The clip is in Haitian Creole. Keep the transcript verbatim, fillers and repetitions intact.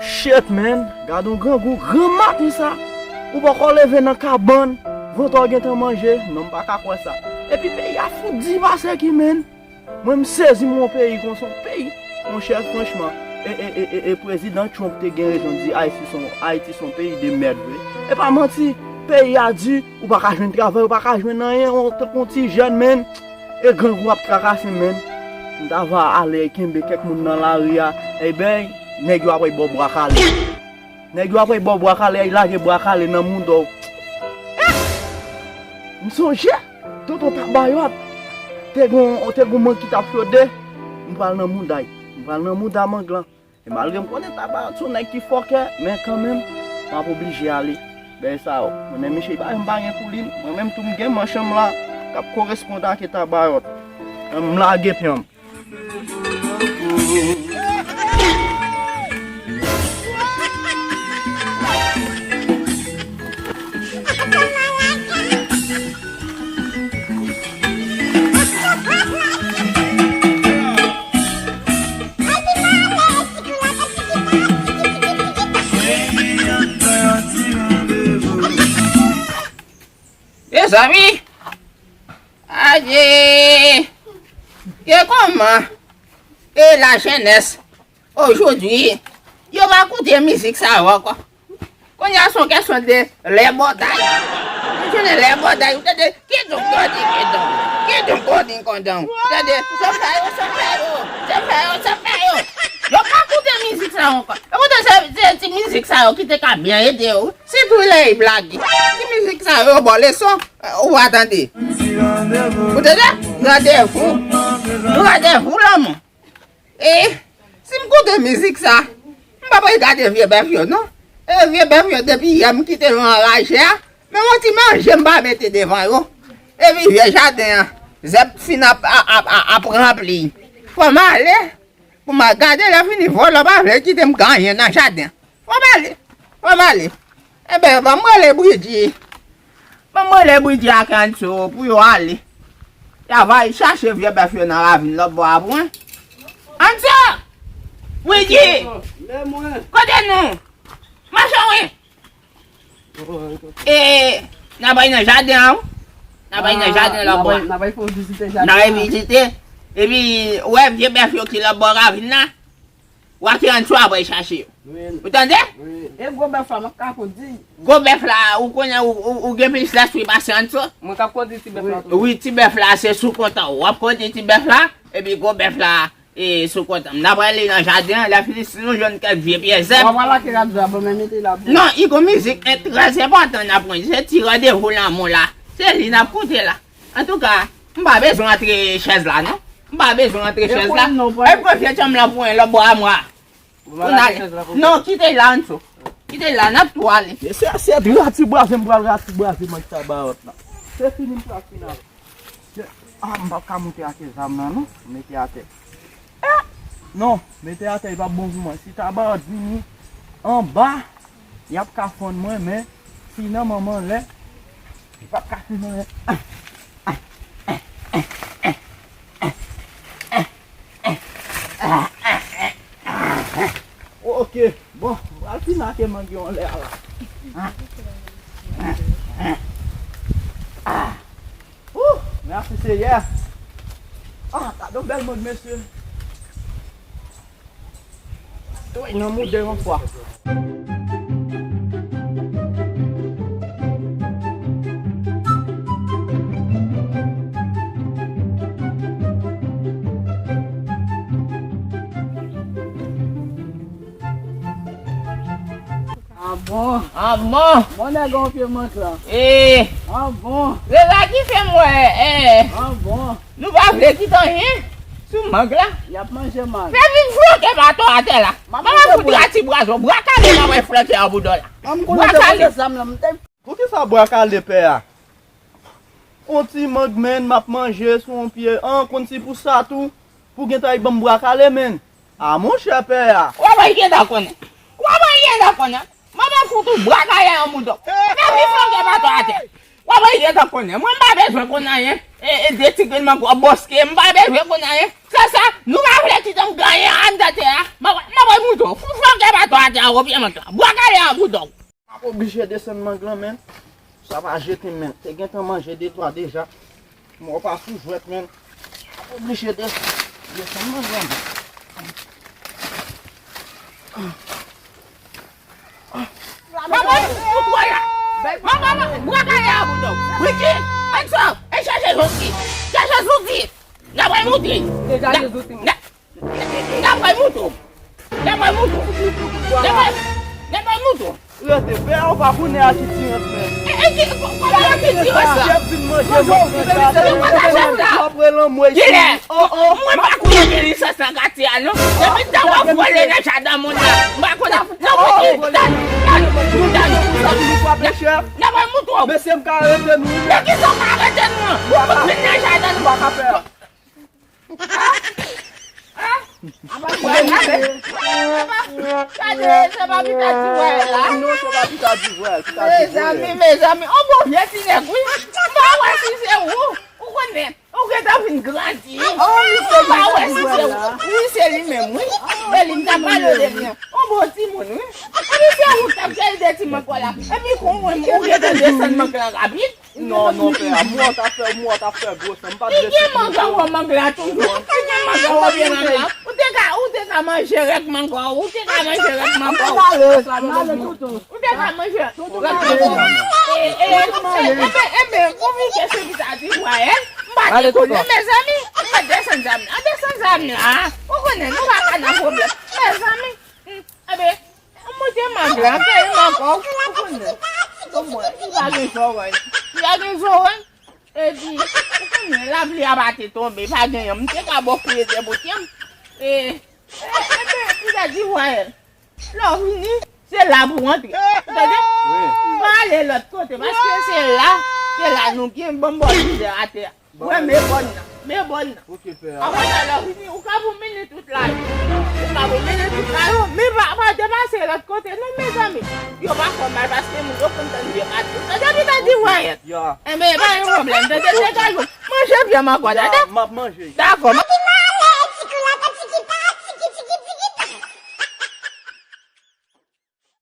Shit, man. Gad yon grangou, gran maten sa. Ou poko leve nan kabann. Vant ou gentan manje. Non, m pa ka kwè sa. Epi peyi a fout di pase ki, man. Mwen, m sezi, m wè yon peyi konsa, yon peyi. Monchè, franchman, e, e, e, e, e prezidan Trump te gen rezon di Ayiti se yon, Ayiti se yon peyi de mèd vre. E pa manti, peyi a di, ou pa ka jwenn travay, ou pa ka jwenn anyen, ou tankou yon ti jèn, man. E grangou ap trakase, man. M ta va ale kenbe kèk moun nan lari a. Ebyen, nèg yo ap ba w bwa kale. Nèg yo ap ba w bwa kale, y lage bwa kale nan mouda w. Eh! M sonje, tonton Tabayòt te gon, te gon mang ki t ap chode. M pral nan mouda y. M pral nan mouda mang lan. E malgre m konnen Tabayòt se yon nèg ki fòkè, men kanmenm, m ap oblije ale. Bèy sa yo. Mwen menm, mesye, pa, m pa gen koulin. Mwen menm tou, m gen manch an m la k ap koresponde ak Tabayòt. M lage pyan m. Mezanmi, adje, e kòman e lajenès ojodwi yo pa koute mizik sa yo ankò? Kounye a se yon kesyon de lè bòday. Ou konnen lè bòday, ou tande, kidonk dòdi kidonk, kidonk dòdi kidonk. Tande, sa fè yo, sa fè yo, sa fè yo, sa fè yo. Yo pa koute mizik sa yo ankò. E poutan se, se ti mizik sa yo ki te ka byen ede yo. Sitou lè y blage. Ti mizik sa yo ba w leson, ou pa tande. Ou tande? Randevou. Randevou lanmou. E si m koute mizik sa, m p ap regade vye bèf yo non. E vye bèf yo depi yè m kite yo anraje a, menm yon ti manje m pa mete devan yo. Epi vye jaden an, zèb fin ap, ap, ap, ap ranpli. Fò m ale. Pou m al gade lè fini, vòlò pa vle kite m gen anyen nan jaden. Fò m ale. Fò m ale. Enben, ban m rele Bridji. Ban m rele Bridji ak Anso pou yo ale. Y ava al chache vye bèf yo nan ravin lòt bò a pou mwen. Anso! Bridji! Kote nou? Machann wi! E, n a bay nan jaden an, wi. N a bay nan jaden la, bò. N a bay fè w vizite jaden an. N a vizite. Epi, ou wè vye bèf yo ki lòt bò ravin la? W a ki Anso a bay chache yo. Ou tande? E gwo bèf la, m ap ka kondi. Gwo bèf la, ou konnen, ou, ou, ou gen plis lespri pase Anso. Mwen k ap kondi ti bèf la tou. Wi, ti bèf la, se sou kont an. W ap kondi ti bèf la, epi gwo bèf la, e sou kont an. N a prale nan jaden an, lè fini, si nou jwenn kèk vye pyè zèb. W a lage radyo a ban mwen mete la pou. Non, li gon mizik trè enpòtan n ap rann. Se ti randevou lanmou la. Se li n ap koute la. Antouka, m pa bezwen antre chèz la, non. M pa bezwen antre chèz la. E pran vye chanm lan pou mwen, lòt bò a mwa. Ou n ale. Non, kite la, Anso. Kite la, n ap tou ale. Se, se ratibraze, m pral ratibraze mank Tabayòt la. Se fini, m pral fini avè l. Ah, m p ap ka moute atè zam nan, non. Mete atè. Eh! Non, mete atè, li p ap bon pou mwen. Si Tabayòt vini anba, y ap ka fann mwen, men si nan manman lè, li p ap ka fè mwen. Ok, bon, m pral fin ake mang yo anlè a la. Ouh, mèsi Seyè. Ah, gade yon bèl mond, mesye. Wi, nan mouda yon fwa. Ah bon? Ah bon? Bon nèg an pye mank la. Eh! Ah bon? Se sa ki fè m wè, eh. Ah bon? Nou pa vle kite anyen sou mang la. Y ap manje mang. Fè vin floke bato atè la. Mama fout ratibrazo, bwa kale nan mwen floke an boudo la. An m konnen se pote zam nan, m te. Poukisa bwa kale pè a? On ti mang menn m ap manje sou on pye. An konn si pou sa tou, pou gentan al ban m bwa kale menn. A monchè pè a. W ap al gentan konnen. W ap al gentan konnen. Manman fout ou bwa kale an boudo. Fè vin floke bato atè. W ap al gentan konnen. Mwen m pa bezwen konn anyen. e, e, de ti grenn mango bòske, m pa bezwen konn anyen. Se sa, nou pa vle kite m ganyen anndan tè a. M ap, m ap bay mouton. Fout flanke bato atè a, wopye manka. Bwa kale a bouton. M ap oblije desann mang lan, men. Sa pa jete, men. Te gentan manje de twa deja. Mò pa sou jwèt, men. M ap oblije de-, desann mang lan, men. Manman, ou kwè la? Manman, bwa kale a bouton. Ricky, Enzo, e chache zouti. Chache zouti. N ap bay mouton. Deja gen zouti. N ap bay mouton. N ap bay mouton. N ap bay, n ap bay mouton. Rete, pè, ou pa konnen akitirans, men. E, e, ki, kòman akitirans la? Chèf vin manje mwen, men gade. Apre lanmò, kilè? Oh, oh. Mwen pa konnen gen lisans nan katye a, non. Depi tan w ap vole nan jaden moun nan, m pa konnen. Nan mwen ki tan, tan, tan. N ap bay mouton. Mesye, m ka arete nou, wi. Men kisa w ka arete nou an? Ou vin nan jaden nou. Pa ka fè. Gade, se pa pita di vwayèl la. Non, se pa pita di vwayèl, pita di vwayèl. Mezanmi, mezanmi, on bon vye ti nèg, wi. M pa wè si se ou. Ou konnen, ou gentan vin grandi. Ou pa wè si se ou. Wi, se li menm, wi. E li m ta pale de li an. On bon timoun, wi. Epi se ou k t ap jere de ti mank la. Epi kon ou menm, ou gentan desann mank lan rapid. Non, non, pè, mò t ap fè, mò t ap fè gwo san, m pa t vle. Ki gen mango wè mango a toujou? Ki gen mango wè byen mango a? Ou te ka, ou te ka manje rèk mango, ou te ka manje rèk mango. Ou te ka manje rèk mango. E, e, e, enben, enben, konbyen kesyon ki sa di, Wayèl? M pa te konnen, mezanmi. M pa desann zam la, desann zam la. Ou konnen, nou pa ka nan pwoblèm. Mezanmi. Enben, mwen te mangle, anpil manke, ou konnen. Bon, mwen, li pa gen zòrèy. Li pa gen zòrèy. Epi, ou konnen, lapli a pa te tonbe, pa gen yon. M te ka ba w kout de bouton. E, e, enben, m te di, Wayèl, lè w vini, se la pou w antre. Ou tande? Wi. Pa ale lòt kote, paske se la, se la nou gen, ban m ba w mizè atè a. Wè, men bòn nan. Men bòn nan. Ok, pè a. Apre sa, lè w vini, ou ka pou minit ou t la. Ou ka pou minit ou t la, yo. Men pa, pa depase lòt kote, non, mezanmi. Yo pa fè w mal, paske moun yo konn tann vye pati. Tande ki ta di, Wayèl. Ya. Enben, pa gen pwoblèm. Tande, degaje w. Manje vye mango, tande. Ya, m ap manje. Dakò.